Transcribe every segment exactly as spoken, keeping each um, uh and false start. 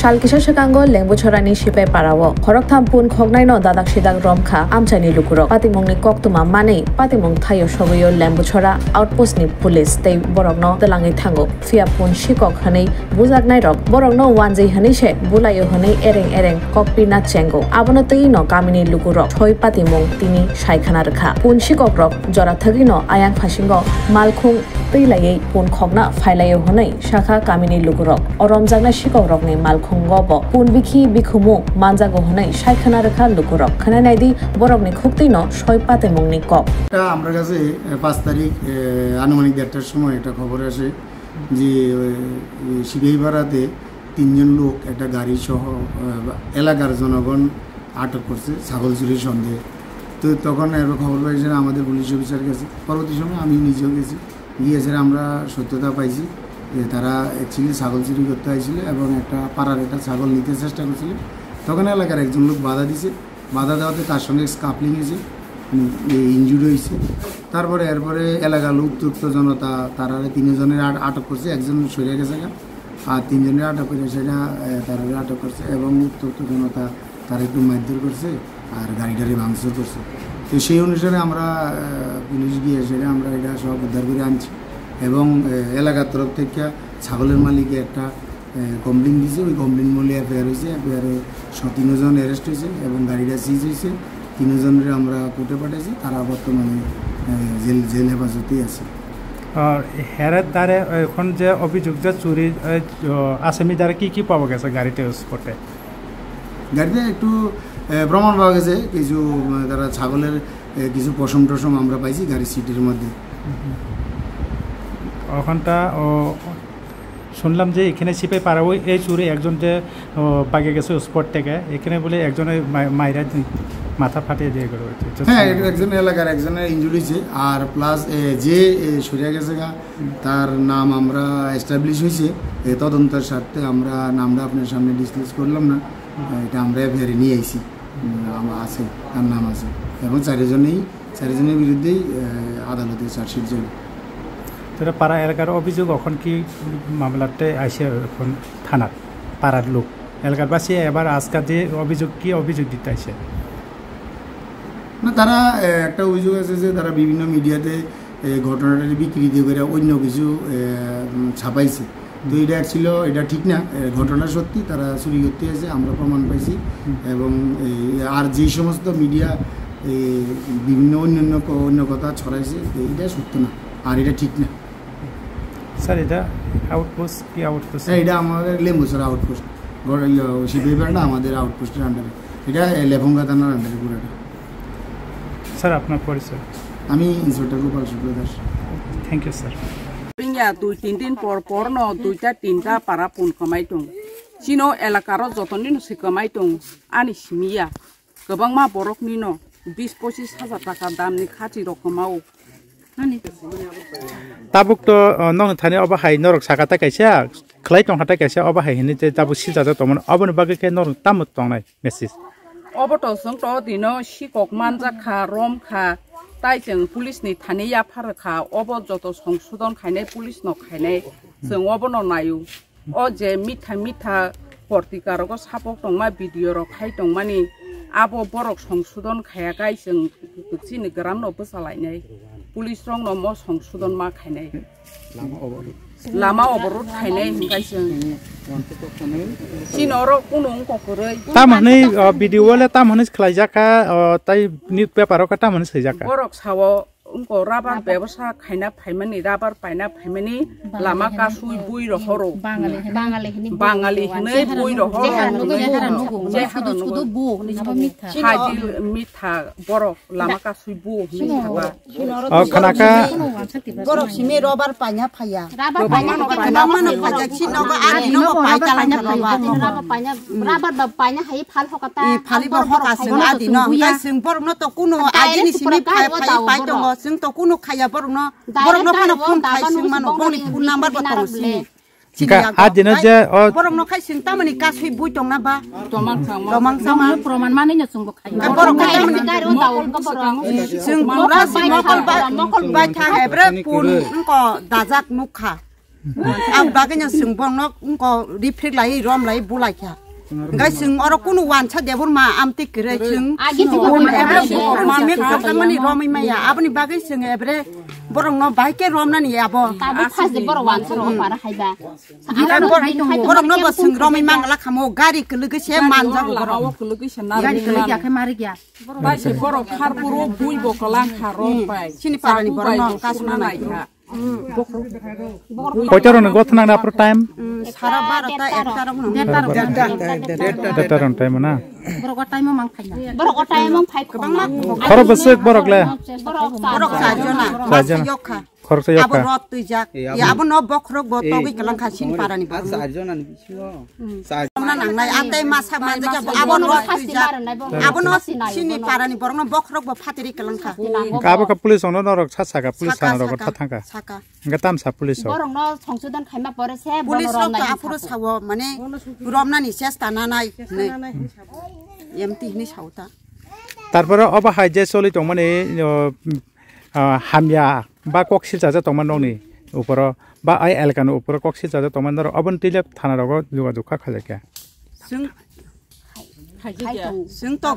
Sal kisa swkango Lembuchorani Sipai Parao khoroktham pun khoknaino dadak sidak romkha amchaini lukurok. Patimungni koktwma manwi patimung thaio sogwio Lembuchora outpost ni police tei borokno twlangwi thango. Phiya pun sikok hwnwi bujaknairok borokno wanjwi hwnwi se bulaio hwnwi ereng ereng kok pina chengo. Abono twi no kamini lukurok soi patimung tini sai khana rwkha. Pun sikokrok jora thwgwino ayang phasingo malkhung twi laiwi pun khokna phailaio hwnwi sakha kamini lukurok. O romjaknai sikokrokni malkhungo bo pun bikhi bikhumu manjago hwnwi sai khana rwkha lukurok. Khwnai naidi borokni khuktwino soi patimungni kok. এটা আমরা কাছে এ, পাঁচ তারিখ এ, আনুমানিক দেড়টার সময় একটা খবর আসে যে এ, এ, সিপাহীপাড়াতে তিনজন লোক একটা গাড়ি সহ এ, এলাকার জনগণ আটক করছে ছাগল চুরির সন্দেহে। তো তখন এর খবর পাইছিলাম আমাদের পুলিশ অফিসার কাছে। পরবর্তী সময় আমি নিজেও গেছি, গিয়ে স্যার আমরা সত্যতা পাইছি যে তারা অ্যাকচুয়ালি ছাগল চুরি করতে আইছিল এবং একটা পাড়ার একটা ছাগল নিতে চেষ্টা করছিল। তখন এলাকার একজন লোক বাধা দিছে, বাধা দেওয়াতে তার সঙ্গে স্কাফলিং হয়েছে, ইনজুরি হয়েছে। তারপরে এরপরে এলাকার উত্তপ্ত জনতা তারা তিনজনের আট- আটক করছে, একজন সরে গেছে গা, আর তিনজনের আটক করে সেটা এ, তারা আটক করছে এবং উত্তপ্ত জনতা তারা একটু মারধর করছে আর গাড়ি টাড়ি ভাঙচুর করছে। তো সেই অনুসারে আমরা আহ, পুলিশ গিয়ে সেটা আমরা এটা সব উদ্ধার করে আনছি এবং আহ, এলাকার তরফ থেকে ছাগলের মালিকে একটা কমপ্লেন দিছে। ওই কমপ্লেন মূলে এফআইআর হয়েছে। এফআইআরে তিনজন অ্যারেস্ট হয়েছে এবং গাড়িটা সিজ হয়েছে। তিনজনরে আমরা কোর্টে পাঠাইছি, তারা বর্তমানে আহ, জেল জেল হেফাজতেই আছে। আর হেরের দ্বারে এখন যে অভিযোগ যে চুরি, এই, ও, আসামি দ্বারা কি কি পাওয়া গেছে গাড়িতে, স্পটে? গাড়িতে একটু আহ, প্রমাণ পাওয়া গেছে, কিছু আহ, তারা ছাগলের আহ, কিছু পশম টশম আমরা পাইছি গাড়ির সিটের মধ্যে। ওখানটা ও, শুনলাম যে এখানে সিপাহী পাড়া ওই এই চুরে একজন যে ও, বাগে গেছে স্পট থেকে, এখানে বলে একজনের মা- মাইরা দি- মাথা ফাটিয়ে দিয়ে গেল। হ্যাঁ, এটা একজন এলাকার একজনের ইনজুরি হয়েছে। আর প্লাস যে এ, সরে গেছে গা, তার নাম আমরা এস্টাবলিশ হয়েছে। এ, তদন্তের স্বার্থে আমরা নামটা আপনার সামনে ডিসক্লোজ করলাম না। এটা আমরা এফআইআর নিয়ে আইছি। উম, আম- আছে, তার নাম আছে। এবং চারিজনেই চারিজনের বিরুদ্ধেই আহ, আদালতে চার্জশিট যাবে। তারা পাড়া এলাকার অভিযোগ, এখন কি মামলাতে আইসে এখন থানার পাড়ার লোক, এলাকার বাসী এবার আজকে যে অভিযোগ, কি অভিযোগ দিতে আইসে? না, তারা আহ, একটা অভিযোগ আছে যে তারা বিভিন্ন মিডিয়াতে এই ঘটনাটা বিকৃতি করে অন্য কিছু আহ, উম, ছাপাইছে। তো এটা ছিল, এটা ঠিক না। এ, ঘটনা সত্যি, তারা চুরি করতে এসে আমরা প্রমাণ পাইছি। এবং এই আর যে সমস্ত মিডিয়া এই বিভিন্ন অন্যান্য ক- অন্য কথা ছড়াইছে, তো এটা সত্য না, আর এটা ঠিক না। স্যার, এটা আউটপোস্ট কি আউটপোস্ট? হ্যাঁ, এটা আমাদের লেম্বুছড়া আউটপোস্ট। গড়- ইয়ে, সেই পেপারটা আমাদের আউটপোস্টের আন্ডারে। এটা এ, লেফুঙ্গা থানার আন্ডারে পুরোটা। স্যার, আপনার পরিচয়? আমি inspector Gopal Shukla Das. Thank you, sir. Pingya dui tin din por por no duita tinta para pun kwmai tong. Chino elakaro jotoni no se kwmai tong. Ani simiya. Kwbangma borok nino bis pochis hajar taka damni khati rok kwmao. Tabuk to, uh, nong thani obo hai norok saka ta kaisa, khlai tong kha ta kaisa, obo hai hini te tabuk sijak tongmani, oboni bagwi khe norok tamo tongnai message? Obo to chwng to dino sikok manjak kha, rom kha, tai chwng police ni thani yaphar kha, obo joto songsodon khainai police no khainai, chwng obo no naio. O je mitha mitha portika rogo sapok tongma, video rok khai tongmani, abo borok songsodon khaya kai chwng chini gram no bwchalainai, police rok no mo songsodon ma khainai. Lama oborot khainai hwnkhe chwng. Chini oro kunu wngkha kwrwi. Tamo hwnwi, o, video le tamo hwnwi khlaijak kha, o, tai newspaper o khe tamo hwnwi swijak kha? Borok sao wngkha rubber bebosa khaina phaimani, rubber paina phaimani lama kasui bui rohoro. Bangali hwnwi bui rohoro. Jehara nugo, jehara nugo. Jehara nugo. Hajil mitha borok lama kasui bu hwnwi thangba. O, khana kha. Borok simi rubber paina phaiya. Rubber paina phaiya. Mano phaiya, chini nogo ani nogo paita langkha rubber. Rubber paina, rubber ba paina hai phal hokata. I phali bo hoka sing adi no. Hingkai sing borok no to kuno agini simi phai phai pai tongo. Sing to kuno khaya borok no. Borok no phano phone khai sing mano. Boni phone number bo tongo simi. Hingka a dino je o borok no khai sing tamani kasui bui tongna ba. Tomang sama. Tomang sama. Proman mani no chwngbo khai. Ka borok khai tamani. Chwng pura si mokol ba, mokol bai tha hebre pun ko dajak nukha. Ang bagwino chwng bongno wngko rifrik lai rom lai bulai kha. Hingke chwng oro kunu wansa debor ma amtwi kwrwi chwng. Agi chwng Agi chwng rom ma romwi maya. Aboni bagwi chwng ebre borokno bahai khe romnani abo. Tabuk khas de borok wansa rok para haiba. Borokno bo chwng romwi mangala khamo gari kwlwgwi se manjago borok. Gari kwlwgwi khe marikya. Bai se borok khar puro bui bo kwlang kha rom bai. Chini parani borokno kasuna nai kha. Koita rok ni gothna na pro time? Sara barota, ekta rok no. Derta rok time na. Borok o time mang phai. Borok o time mang phai. Khoro bwswk borok le? Borok sa jona. Sa jona. Yok kha. Khoroksa yok kha. Abo rot twijak. Ya abo no bokhorok bo togwi kwlang kha chini parani bo. Sa jona ni bisingo. Amna nangnai, atei masa manjak ya, abo no twijak. Abo no chini parani borok no bokhorok bo phatiri kwlang kha. Hingke abo khe police ono norok sa saka, police sana rok tha thangka. Saka. Hingke tam sa police o. Borok no songsodon khaima pore se police rok to aphuru sawo mane romnani chesta nanai. Emti hini sauta. Tarpore obo hai je choli tongmani, o, ah, hamya ba kok silchajak tongma nokni uporo ba ai elkani uporo kok silchajak tongma norok oboni twilek thana rogo jogajog kha khailai kha. Chwng chwng to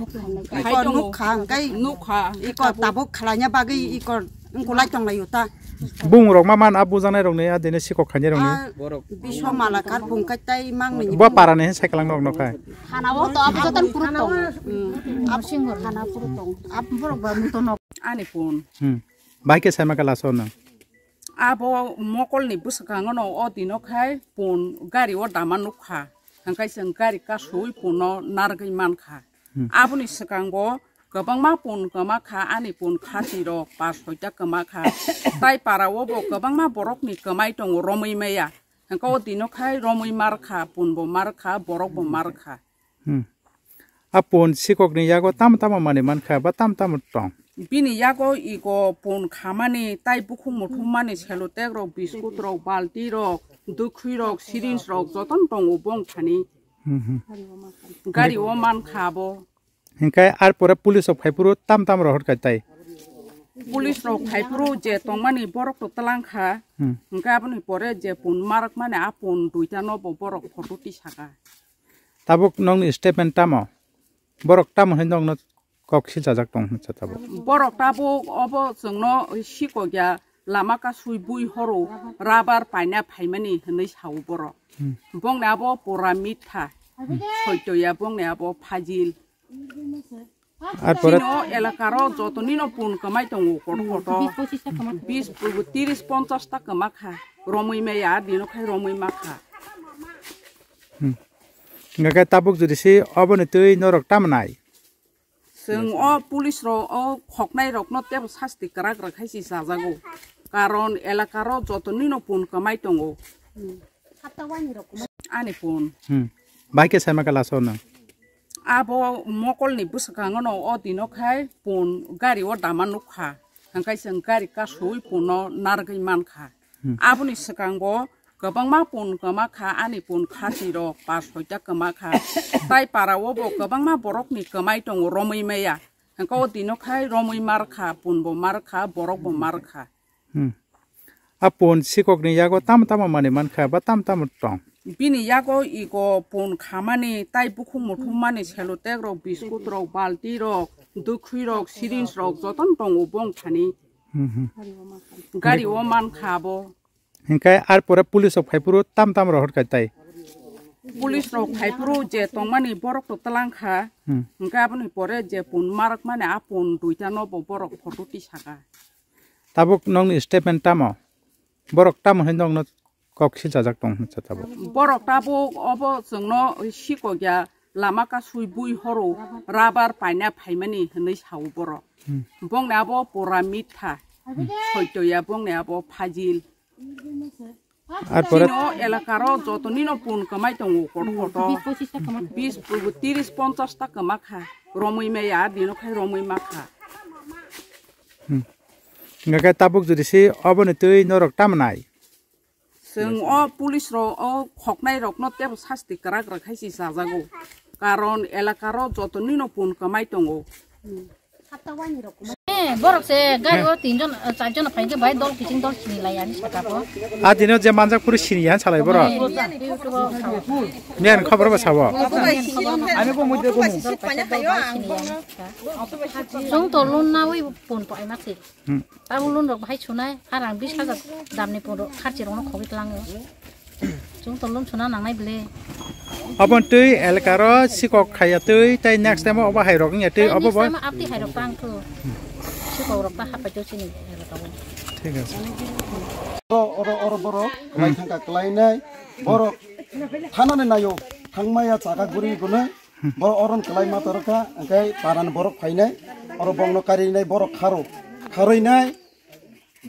iko nukha hwnkhe nukha iko tabuk khwlaina bagwi iko wngkulai tonglaio ta. Bung rok ma man a bujaknai rokni a dini sikok khainai rokni. Biso malakar bung kai tai mangni. Bo parani hin cycle ang nok nokhai. Thana o to abo joton puruk tongo. Abo singo thana puruk tongo. Abo borok ba muto nok. Ani phone. Hmm. Bai khe saima kala so nang. Abo mokolni bwswkango no o dino khai phone gari o dama nukha. Hangkai chwng gari kasui phone no narwgwi mankha. Hmm. Aboni swkango kwbangma phone kwma kha, ani phone khati rok pas soita kwma kha. Tai para o bo kwbangma borok ni kwmai tongo romwi maya. Hangka o dino khai romwi mar kha, phone bo mar kha, borok bo mar kha. Hmm. A pun sikok ni yago tamo tamo manwi mankha ba tamo tamo tong? Bini yago iko pun khamani tai bukhuk muthumani sellotape rok, biscuit rok, balti rok, dwkhwi rok, syringe rok jotono tongo bong thani. Hmm, hmm. Gari o mankha abo. Hinkhe ar pore police rok phaiphuru tamo tamo rohor kha tai? Police rok phaiphuru je tongmani borok to twlang kha. Hmm. Hinkhe aboni pore je pun marak mani a pun duita no bo borok photo tisaka. Tabuk nokni statement tamo? Borok tamo hai nokno kok silchajak tong hinsa tabuk? Borok tabuk obo chwngno sikokya lama kasui bui horo rabar paina phaimani hinwi sao borok. Hmm. Bongni abo pura mitha. Hmm. Soitoya bongni abo phajil. Ar pore chini o elakaro jotonino pun kwmai tongo kotor kotor. Bis, tiris, ponchas ta kwma kha. Romwi maya, bino khai romwi ma kha. Hmm. Hingkhe tabuk jodi se oboni twi norok tamo nai? Chwng o police rok, o khoknai rokno tebo sasti kwrak rwkhai se chajago. Karon elakaro jotonino pun kwmai tongo. Ani pun. Hmm. Bai khe saima kala so nang? Abo mokolni bwswkango no o dino khai pun gari o dama nukha. Hangkai chwng gari kasui puno narwgwi mankha. Hmm. Aboni swkango kwbangma pun kwma kha, ani pun khati rok pas soita kwma kha. Tai para o bo kwbangma borokni kwmai tongo romwi maya. Hangka o dino khai romwi mar kha, pun bo mar kha, borok bo mar kha. Hmm. A pun sikok ni yago tamo tamo manwi mankha ba tamo tamo tong? Bini yago iko pun khamani tai bukhuk muthum mani sellotape rok, biscuit rok, balti rok, dwkhwi rok, syringe rok jotono tongo bong thani. Hmm, hmm. Gari o mankha abo. Hinkhe ar pore police rok phaiphuru tamo tamo rohor kha tai? Police rok phaiphuru je tongmani borok to twlang kha. Hmm. Hinkhe aboni pore je pun marak mani a pun duita no bo borok photo tisaka. Tabuk nokni statement tamo? Borok tamo hai nokno kok silchajak tong hinsa tabuk? Borok tabuk obo chwngno sikokya lama kasui bui horo rabar paina phaimani hinwi sao borok. Hmm. Bongni abo pura mitha. Hmm. Soitoya bongni abo phajil. Ar pore chini o elakaro jotonino pun kwmai tongo kotor kotor. Bis, tiris, ponchas ta kwma kha. Romwi maya, bino khai romwi ma kha. Hmm. Hingkhe tabuk jodi se oboni twi norok tamo nai? Chwng o police rok, o khoknai rokno tebo sasti kwrak rwkhai se chajago. Karon elakaro jotonino pun kwmai tongo. Borok se gari o tin jon, char jon phai khe bai dol kiching dol sini lai ani saka bo. A dino je manjak phuru sini ya salai borok. YouTube o sao. Miyan khobor bo sao. Chwng to lun na wi pun po ai ma se. Hmm. Tamo lun rok bahai sunai, arang bis hajar damni pun rok kharchi rokno khogwi tlango. Chwng to lun suna nangnai bile. Abon twi elkaro sikok khaya twi, tai next time obo hai rok wngya twi, obo bo. Next time apti hai rok tang thu. Sikok rok ta hapai to sini elkaro. Thik ase. Oro, oro, oro borok, hmm, lai thangka klai nai, borok, thanani nayo, thangmaya chaka guri gunai, borok oron klai ma toro kha, hwnkhe parani borok phainai, oro bongno karinai, borok kharo, kharwi nai,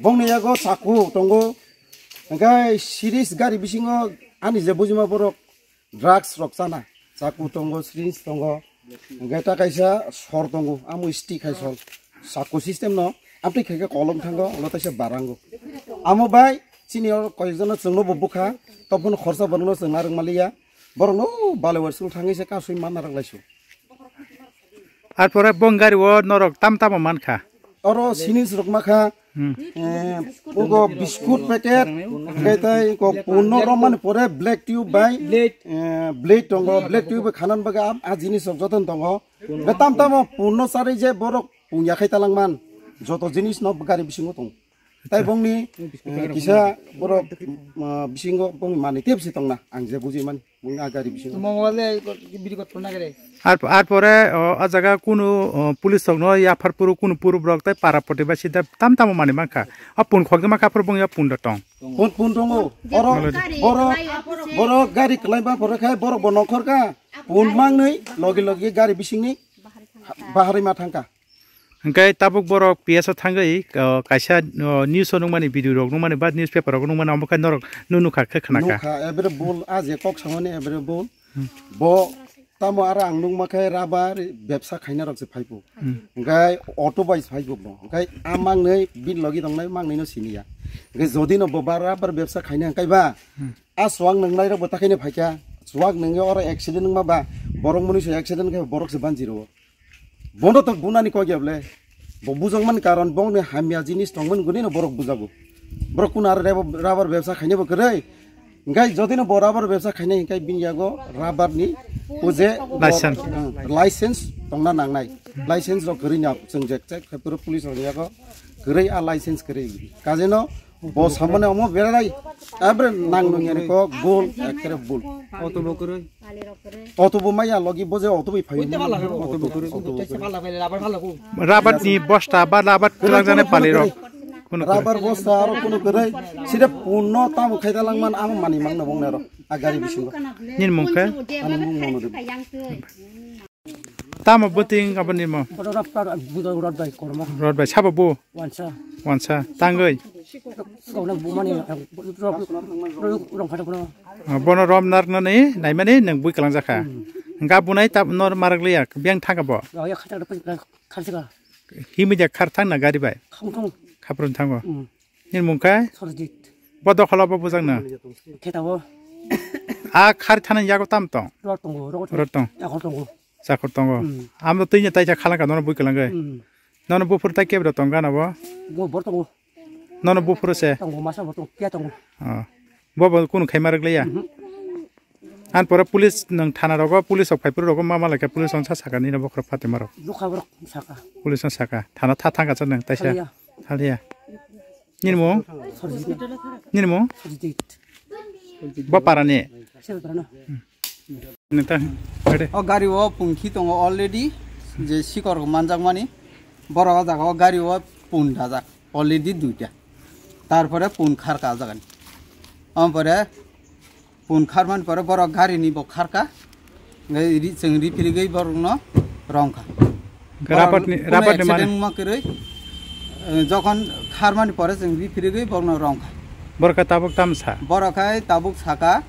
bongni yago chaku tongo, hwnkhe series gari bisingo ani je bujima borok, drugs rok chana, chaku tongo, syringe tongo, hwnkhe ta kaisa sor tongo, amo stick hai sor, chaku system no, amtwi khaikhe kolom thango, ulo taisa barango. Amo bai chini oro koyekjono chwngno bo bukha, tobokno khorsa borokno chwng narwk maliya, borokno balewar sul thangwi se kasui manna rok laisu. Ar pore bong gari o norok tam tamo mankha? Oro sinis rok makha, hmm, eh, ugo biscuit packet, hwnkhe tei ugo punno romani pore black tube bai, eh, blade tongo, black tube bai khanan bagwi a, a jinis rok jotono tongo. Hwnkhe tam tamo punno charwi je borok pungya khai talangman, joto jinis no gari bisingo tongo. Tai bongni, eh, kisa borok, ah, bisingo bongni manwi tebsi tongna, ang je buji mani, bongni a gari bisingo. Mongole biri kot pona gere. Ar, ar pore, o, a jaga kunu, o, police rokno yaphar puru kunu puru borok tai para poti bai sida tam tamo mani mankha. A pun khokjama kaphar bongni a pun da tong. Pun, pun tongo. Oro, borok, borok gari kwlai ba pore khai borok bo nongkhor kha. Pun mangni logi logi gari bisingni bahari ma thangkha. Hwnkhe tabuk borok P S o thangwi, o, kaisa, o, news o nukmani, video rok nukmani ba newspaper rok nukmani, omo khe norok nukha khe khna kha. Nukha, every bol, a je kok samani every bol. Hmm. Bo tamo aro ang nukma khe rubber bebsa khaina rok se phaibo. Hmm. Hwnkhe auto bai phaibo bo. Hwnkhe a mangnwi bini logi tongnai mangnwi no siniya. Hwnkhe jodi no bo ba rubber bebsa khaina hwnkhe ba, hmm, a chuwak nwngnai rok bo ta khaina phaikha. Chuwak nwngwi oro accident wngma ba borok mwnwi se accident khe borok se banjiro. Bono to gunani kok ya ble. Bo bujokmani karon bongni hamya jinis tongmani gwnino borok bujago. Borok kuno aro rebo-, rubber bebsa khainai bo kwrwi. Hwnkhe jodino bo rubber bebsa khainai hwnkhe bini yago rubber ni o je license. License tongna nangnai. License rok kwrwi no chwng je check khai phuru police rokni yago kwrwi a license kwrwi. Kajeno bo samani omo berai abre nang nung yani kok bul ekkere bul. Auto bo kwrwi. Auto bo maya logi bo je auto bai phayo. Auto bo kwrwi. Auto bo kwrwi. Rubber ni bosta ba rubber kwrwi, kwrwi, kwrwi. Rubber bosta aro kuno kwrwi. Sida punno tamo khaida langman amo mani mangna bongna ro. A gari bisingo. Nini mung khe? Ani mung mono de. Tamo bwtwing aboni mo? Bodo rap tar budo rot bai kormo. Rot bai sabo bo? Wansa. Wansa tangwi. Kona bumani rong phata kono. Ah, bono rom nar nani naimani nang bui kalang jakha. Hmm. Ga bunai ta nor marak liya biang thanga bo. Ya ya khata khata khata. Himi ja khar thang na gari bai. Kham thang. Khapron thango. Hmm. Nini mung khe? Sorjit. Bo dokholo bo bujak na? Khe tabuk. A khar thani yago tam tong? Rot tongo, rot. Rot tong. Yakhor tongo. Chakhor tongo. Hmm. Amo twi ni taisa khalang ka nono bui kalang khe. Hmm. Nono buphuru tai kebra tong gana bo? Bo bor tongo. Nono buphuru se? Tongo, masa bo tongo, kya tongo. Ah. Bo bo kunu khaima rwk liya? Mhm. An pore police nang thana rogo, police rok phai phuru rogo ma malai khe police rok sa saka nini bokhorok Fatima rok. Bukha borok saka. Police rok saka. Thana tha thang ka sa nang taisa. Thaliya. Thaliya. Nini mung? Sorjit. Nini mung? Sorjit. Bo para ni? Sebe para na. Neta, ade. O gari o pungkhi tongo already, je sikor manjak mani, borok o jaga o gari o pun dajak already duita, tarpore pun kharka o jaga ni, ampore pun kharmani pore borok gari ni bo kharka, ngai ri, chwng ri phirigwi borok no rongkha. Rabat ni, borok rabat ni mane? Accident ma kwrwi, eh, jokhon kharmani pore chwng ri phirigwi borok no rongkha. Borok khe tabuk tam sa? Borok khai tabuk saka,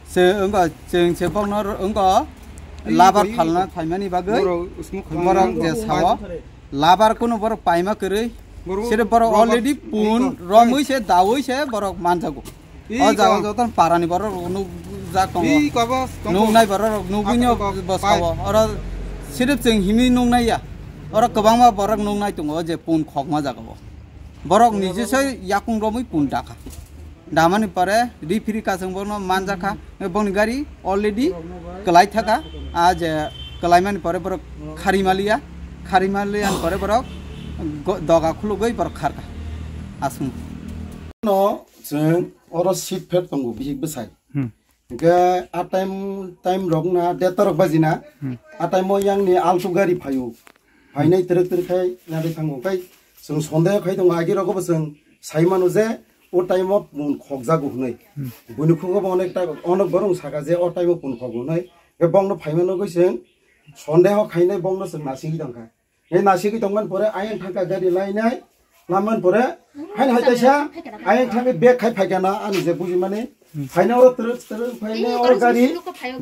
se wngkha, chwng se borok no wngkha, labar phalna phaimani bagwi borok je sao, labar kuno borok paima kwrwi, sire borok already pun romwi se dawi se borok manjago. O jaga joto parani borok rok nuk jak tongo. Nuk nai borok rok nugwi no bwsao. Oro sirip chwng himwi nuk nai ya. Oro kwbangma borok nuknai tongo je pun khokma jagao. Borok nijisoi yakung romwi pun dakha. Damani pore referee kasung borokno manjakha. Boni gari already kwlai thaka. A je kwlaimani pore borok khari maliya. Khari maliya ni pore borok go-, doga khulugwi borok kharkha. Aswng. No, chwng oro seat phet tongo, bihik bwsai. Hmm. Hingke a time, time rok na, deta rok baji na. Hmm. A time o yang ni altu gari phaio. Phainai terek terek khai nari thango kai. Chwng sondeho khai tongo, agi rogo bo chwng sai mano je o time o pun khokjago hwnwi. Hmm. Buini khugo bo onek ta, onek borok saka je o time o pun khok hwnwi. Ke bongno phaimano goi chwng sondeho khainai bongno chwng nasingwi tongkha. Hei nasigwi tongmani pore ayang thangkha gari lainai. Lamani pore haino hai taisa ayang thangwi bag khai phaikha na ani je bujimani. Phaina oro twrwk twrwk phaina oro gari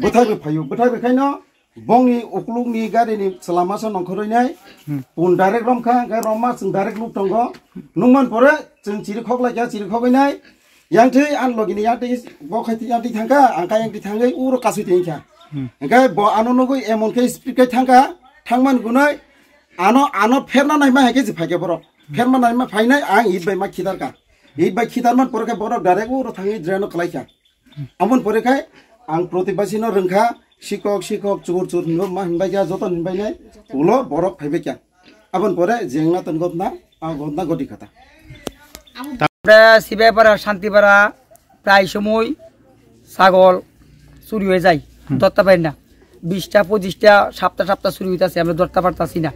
bwthakwi phaio. Bwthakwi khaino bongni uklukni garini chwlamasa nongkhorwinai. Hmm. Pun direct romkha, hwnkhe romma chwng direct nuk tongo. Nukmani pore chwng chiri khoklaikha, chiri khogwinai. Yang twi ang logini yang twi bo khai twi yang twi thangkha, ang kha yang twi thangwi uro kasui twi kha. Hmm. Hingke bo ano nugui emon khe speed khe thangkha, thangman gunai ano, ano pherna naima hai khe je phaikhe borok. Pherna naima phainai ang hit bai ma khidarkha. Hit bai khidarman pore khe borok direct uro thangwi drain o kwlaikha. Amon pore khe ang protibasi no rwngkha, sikok, sikok, chur, chur hinbo ma hinbai kha, joto hinbai nai ulo borok phaibai kha. Aboni pore jengna tong gotna, a gotna goti kata. Tampore Sibaipara, Shantipara, prai somoi sagol churi hoi jai, hmm, dorta pai na. Bista, pojista, sapta, sapta churi hoitase, amra dorta partasi na.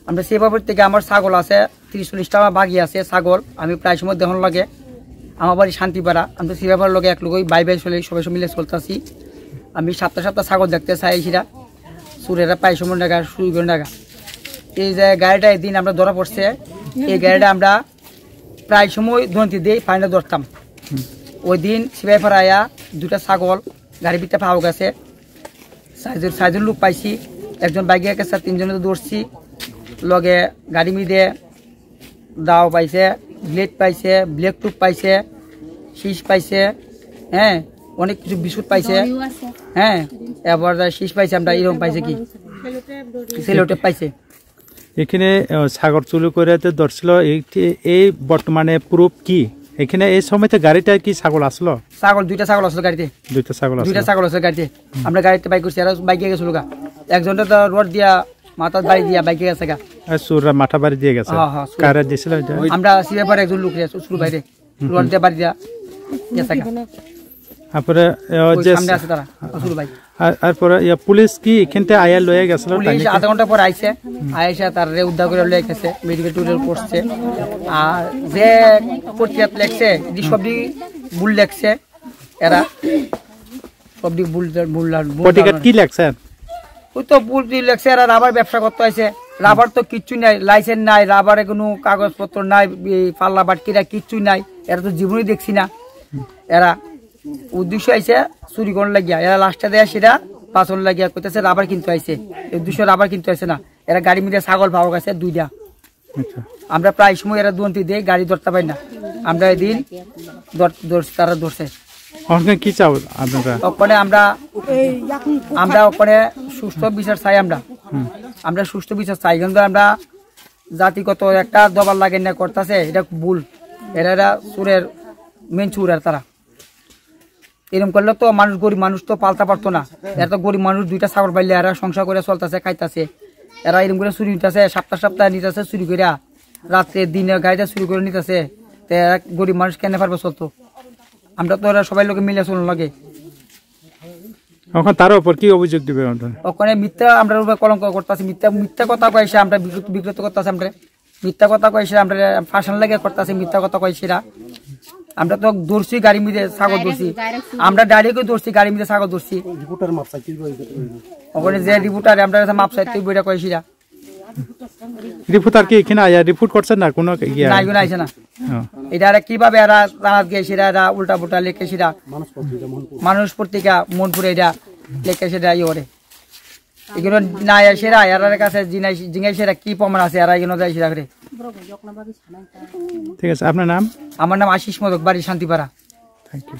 Amra Sibaipara theke amar sagol ase, tris chollis ta bagi ase sagol, ami prai somoi dehon lage. Amar bari Shantipara, amra Sibaipara loge ek logoi bai bai chole, sobai somile choltasi. Ami sapta, sapta sagol dekte sai sira. Surera pai somoi naga, suri gori naga. এই যে গাড়িটা এদিন আমরা ধরা পড়ছে, এই গাড়িটা আমরা প্রায় সময় ধনতি দিয়ে পানিটা ধরতাম। ওই দিন সিপাহীপাড়ায় দুটা ছাগল গাড়ির ভিতরে পাওয়া গেছে। চারজন, চারজন লোক পাইছি, একজন বাইকে গেছে, তিনজনে তো ধরছি। লগে গাড়ি মিদে দাও পাইছে, ব্লেড পাইছে, ব্লেক টুপ পাইছে, শীষ পাইছে, হ্যাঁ, অনেক কিছু বিস্কুট পাইছে, হ্যাঁ, এবার শীষ পাইছে, আমরা এরকম পাইছে কি, সেলোটেপ পাইছে। এখানে, আহ, সাগর চুরি করে তো ধরছিল, এই, এই বর্তমানে প্রুফ কি? এখানে এই সময় তো গাড়িটা কি ছাগল আসলো? ছাগল, দুইটা ছাগল আসলো গাড়িতে। দুইটা ছাগল দুইটা আসলো। ছাগল আসলো গাড়িতে। আমরা গাড়িতে বাইক করছি, আর বাইকে গেছিল গা। একজনটা তো রড দিয়া, মাথার বাড়ি দিয়া বাইকে গেছে গা। আর চোররা মাথা বাড়ি দিয়ে গেছে? হ্যাঁ, হ্যাঁ, চোর। কারে দিছিল এটা? আমরা সিপাহীপাড়ার একজন লোক রে, চুর বাইরে। রড দিয়ে বাড়ি দিয়া গেছে গা। তারপরে, আহ, ওই যে সামনে আছে তারা, চুর ভাই। আর, তারপরে, ইয়া, পুলিশ কি এখান থেকে আয়া লয়ে গেছিল পুলিশ টানিতে? আধা ঘন্টা পর আইছে, আইসা তার রে উদ্ধার করে লয়ে গেছে, মেডিকেল টুডেল করছে। আর যে পটিকাত লেখছে, এটি সবই ভুল লেখছে এরা, সবই ভুল, ভুল, ভুল পটিকাত ধারণা। কি লেখছেন? ওই তো ভুল দিয়ে লেখছে, এরা রাবার ব্যবসা করতে আইছে, রাবার তো কিচ্ছু নাই, লাইসেন্স নাই, রাবারে কোনো কাগজপত্র নাই, এই পাল্লা বাটকিরা কিচ্ছু নাই, এরা তো জীবনই দেখছি না। এরা উদ্দেশ্য আইছে চুরি করার লাগিয়া, এরা লাস্টে দেয় সেটা পাচন লাগিয়া কইতেছে রাবার কিনতে আইছে, এই উদ্দেশ্য রাবার কিনতে আইছে না, এরা গাড়ির মধ্যে ছাগল পাওয়া গেছে দুইটা। আচ্ছা। আমরা প্রায় সময় এরা দুর্নীতি দেয়, গাড়ি ধরতে পারি না, আমরা এদিন ধর-, ধর-, তারা ধরছে। ওখানে কি চাও আপনারা? ওখানে আমরা, আমরা ওখানে সুষ্ঠু বিচার চাই আমরা। হুম। আমরা সুষ্ঠু বিচার চাই, কিন্তু আমরা জাতিগত একটা দবার লাগে না করতেছে, এটা ভুল। এরা, এরা চুরের মেন চুর আর তারা। এরকম করলে তো মানুষ, গরিব মানুষ তো পালতা পারতো না। এরা তো গরিব মানুষ, দুইটা ছাগল পাইলে এরা সংসার করে চলতেছে, খাইতেছে। এরা এরকম করে চুরি নিতেছে, সপ্তাহ সপ্তাহ নিতেছে চুরি করে, রাত্রে দিনে গাড়িটা চুরি করে নিতেছে। তে এরা গরিব মানুষ কেন পারবে চলতো? আমরা তো এরা সবাই লোকে মিলে চলন লাগে। এখন তার উপর কি অভিযোগ দিবে আপনারা? ওখানে মিথ্যা আমরা উপরে কলঙ্ক করতেছে, মিথ্যা, মিথ্যা কথা কয়েছে, আমরা বিকৃত, বিকৃত করতেছে আমরা। মিথ্যা কথা কইছে, আমরা ফাঁসান লাগে করতেছে, মিথ্যা কথা কইছিরা। আমরা তো ধরছি গাড়ি মিদে ছাগল ধরছি, আমরা ডাইরেক্ট ধরছি গাড়ি মিদে ছাগল ধরছি। রিপোর্টার মাপ চাইতে হইবে। ওখানে যে রিপোর্টার আমরা কাছে মাপ চাইতে বইটা কইছিরা। রিপোর্টার কি এখানে আয়া রিপোর্ট করছে না কোনো ইয়া? না, এগুলো আইছে না। হ্যাঁ। এটা আর কিভাবে এরা জানাত গেছিরা, এরা উল্টা পুল্টা লিখেছিরা। মানুষ পত্রিকা মনপুর। মানুষ পত্রিকা মনপুরে এটা লিখেছিরা ইয়ে করে। এগুলো না এসে এরা, এরার কাছে জিনাই-, জিজ্ঞাসা এরা কি প্রমাণ আছে, এরা এগুলো দেয় সেটা করে। ঠিক আছে, আপনার নাম? আমার নাম আশিস মোদক, বাড়ি শান্তিপাড়া। Thank you.